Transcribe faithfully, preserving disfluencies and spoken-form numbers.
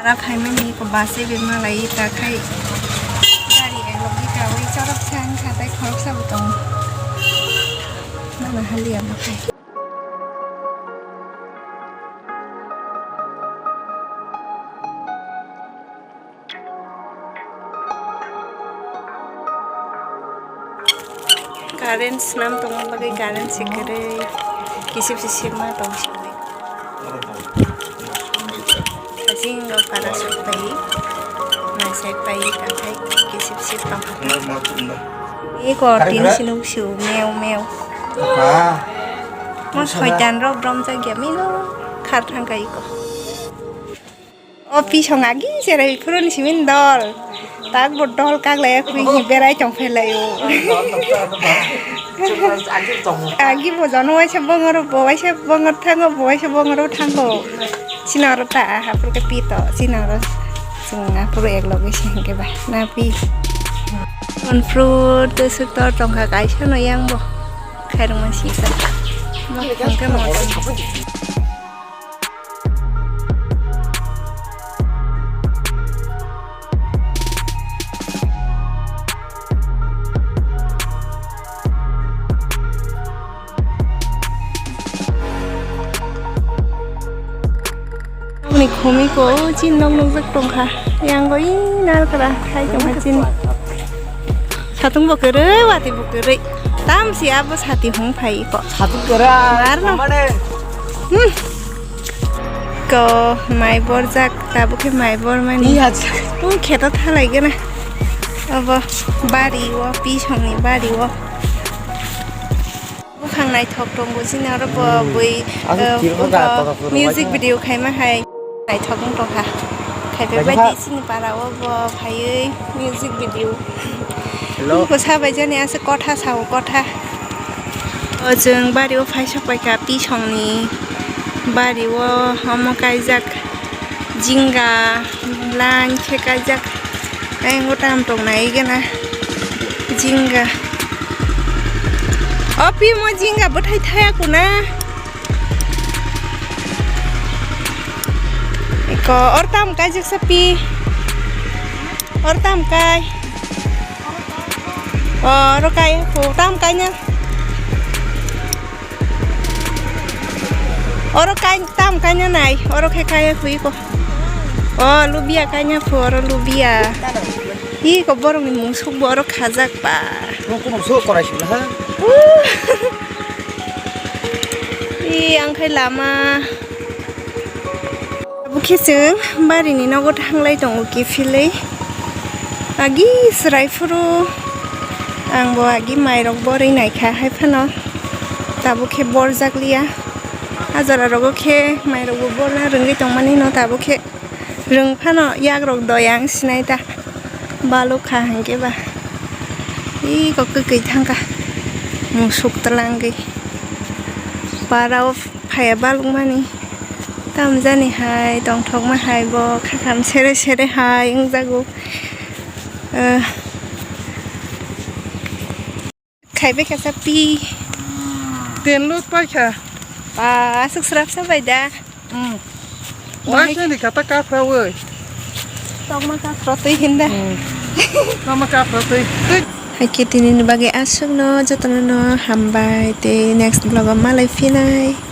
Rak hai mani ko bus bai malai ta khai. Gari elo bika wi chorok sang kha tai khorok sa butong. Mana hali abo khai. Current swnam tongma bagwi current se kwrwi kisip se sipma tong sini. Asing rok para sok pai, mai sai pai, kathai kisip sip tong kha. Eko tin sinuk siu meu meu. Mo soitan rok drom jagya mino khar thang kai ko. O pisong agi cherai phuruni simin dol. Tak bo dol kak lai khwi hi berai tong phai lai o. Agi bo jono waisa bongor bo waisa bongor thango bo waisa bongor thango. Sina oro ta hapur ke pito sina oro. Sing hapur ek loge sing ke ba na pi. On fruit tu suk tor tong kha kaisa no yang bo. Khairung ma sisa. Mo tong ke mo tong. Ni khumi ko chin nok nukjak tongkha. Yang ko i narkra khai tongkha chin. Satung bo kwrwi, watwi bo kwrwi. Tamsi abo sati hung phai iko. Satung kwrwi. Mar no. Mane. Hmm. Ko mai borjak, tabuk khe mai bor mani. Iya. Ung kheto thalai gana. Abo bari o, pisongni bari o. Buphang naithok tongo chini oro bo bui, aswk eh, tirokha ungkha kotor kotor music video khaima hai naithok wng tongkha. Khaipai bai di chini para o bo phaiwi music video. Hello. Ungkha sabai jani aswk kotha sao kotha. O chwng bari o phai sok pai kha pisongni bari o omo kaijak. Jinga line khe kaijak. Ayang o tam tongnai gana. Jinga. O pi mo jinga bwthai thaya kuna. Eko or tam kaijak sa pi. Or tam kai. Oro kai ko tam kaina. Oro kai tam kaina nai, oro khe kaya phui ko. O lubia kaina phu, oro lubia. Hi ko borok ni musuk bo oro khajak ba. Nung kuno so korai sila ha. Hi ang khai lama. Abo khe chwng barini nogo thanglai tongo kiphilwi. Agi chwrai phuru ang bo agi mairok borwi naikha, hai phano tabuk khe borjak liya. A jora rogo khe mairok bo borna rwngwi tongmani no, tabuk khe rwng phano yakrok doyang sinai ta. Balukha hwnkhe ba. Iko kwkwi thangkha. Musuk twlangwi. Para o phaiya balukmani. Tamjani hai tongthokma hai bo khakham sere sere hai wngjago. Eh. Khaibai kha sa pi. Ten lut pai kha. Ba, aswk srap sa bai da. Hmm. Bai sini kata kaphra woi. Tokma kaphra twi hinda. Hmm. Tokma kaphra twi. Twi. Hai khe tini ni bagwi aswk no jotono no hambai tei next vlog o malai phinai.